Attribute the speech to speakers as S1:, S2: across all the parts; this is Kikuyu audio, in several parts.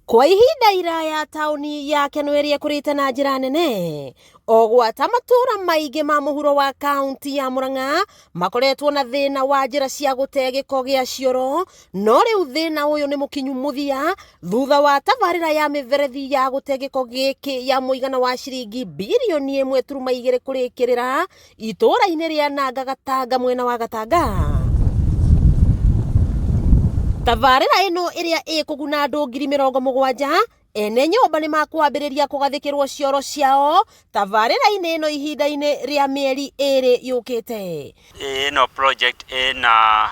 S1: Kwa ihinda iraya taũni ya Kenol ĩrĩa ĩkũrĩte na njĩra nene o gwata matũra maingĩ ma mũhuro wa kaunti ya Murang'a makoretwo na thĩna wa njĩra cia gũte gĩko gĩa cioro, no rĩu thĩna ũyũ nĩ mũkinyu mũthia thutha wa tabarĩra ya mĩberethi ya gũte gĩko gĩkĩ ya mũigana wa ciringi birioni 1.2 kũrĩkĩrĩra itũũra-inĩ rĩa Nanga Gatanga mwena wa Gatanga. Tabarĩra ĩno ĩrĩa ĩkũguna andũ 70,000 ene nyũmba nĩ makwambĩrĩria kũgathĩkĩrwo cioro ciao tabarĩra-inĩ ĩno ihinda-inĩ rĩa mĩeri 2 yũkĩte.
S2: Ĩno project ĩna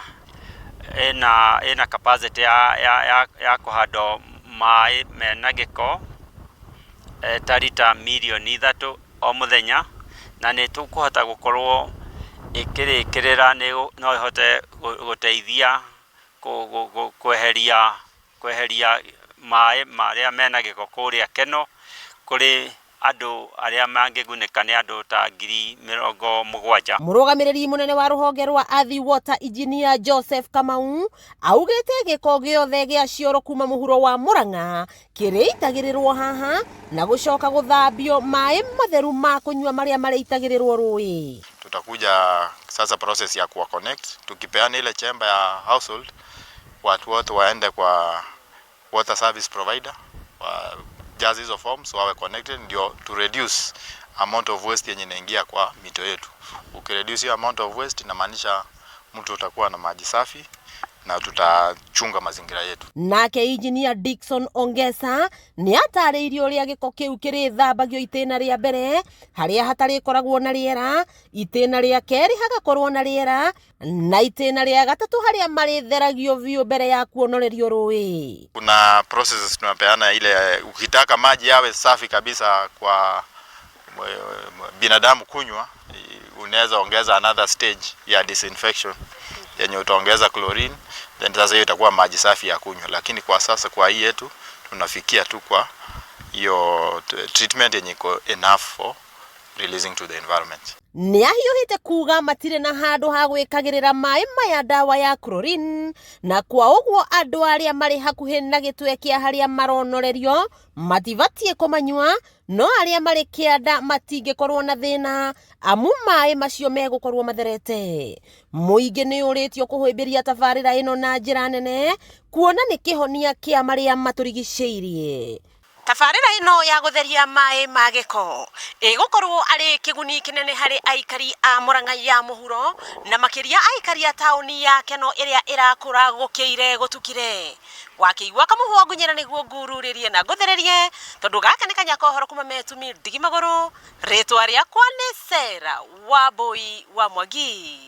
S2: capacity ya kũhandwo maĩ mena gĩko ta rita mirioni 3 o mũthenya, na nĩ tũkũhota gũkorwo ĩkĩrĩkĩrĩra no ĩhote gũteithia kweheria maĩ marĩa mena gĩko kũrĩa Kenol kũrĩ andũ arĩa mangĩgunĩka nĩ andũ ta 70,000.
S1: Mũrũgamĩrĩri mũnene wa rũhonge rwa Athi Water Engineer Joseph Kamau augĩte gĩko gĩothe gĩa cioro kuma mũhuro wa Murang'a kĩrĩitagĩrĩrwo haha na gũcoka gũthambio maĩ matheru ma kũnyua marĩa marĩitagĩrĩrwo rũĩ.
S3: Tutakuja sasa process ya kuwa connect, tukipeana ile chamber ya household, watu wote waende kwa water service provider wajaze hizo forms wawe connected, ndio to reduce amount of waste yenye inaingia kwa mito yetu. Ukireduce hiyo amount of waste, inamaanisha mtu utakuwa na maji safi na tutachunga mazingira yetu.
S1: Nake Engineer Dickson Ongesa nĩ atarĩirie ũrĩa gĩko kĩu kĩrĩthambagio itĩna rĩa mbere harĩa hatarĩkoragwo na rĩera, itĩna rĩa kerĩ hagakorwo na rĩera, na itĩna rĩa gatatũ harĩa marĩtheragio biũ mbere ya kuonorerio rũĩ.
S3: Kuna processes tunapeana ile, ukitaka maji yawe safi kabisa kwa binadamu kunywa, unaweza ongeza another stage ya disinfection yenye utaongeza chlorine, then sasa hiyo itakuwa maji safi ya kunywa. Lakini kwa sasa kwa hii yetu tunafikia tu kwa hiyo treatment yenye iko enough for releasing to the environment.
S1: Nĩ ahiũhĩte kuga matirĩ na handũ ha gwĩkagĩrĩra maĩ maya ndawa ya chlorine, na kwa ũguo andũ arĩa marĩ hakuhĩ na gĩtwe kĩa harĩa maronorerio matibatiĩ kũmanyua, no arĩa marĩ kĩanda matingĩkorwo na thĩna amu maĩ macio megũkorwo matherete. Mũingĩ nĩ ũrĩtio kũhĩmbĩria tabarĩra ĩno na njĩra nene kuona nĩ kĩhonia kĩa marĩa matũrigicĩirie. Tabarĩra ĩno ya gũtheria maĩ ma gĩko ĩgũkorwo arĩ kĩguni kĩnene harĩ aikari a Murang'a ya mũhuro na makĩria aikari a taũni ya Kenol ĩrĩa ĩrakũra gũkĩire gũtukire. Wakĩigua kamũhwa ngunyĩra nĩguo ngururĩrie na ngũthererie tondũ gaka nĩ kanya kohoro kuma Metumi ndigi magũrũ. Rĩtwa rĩakwa nĩ Sarah Wambui wa Mwangi.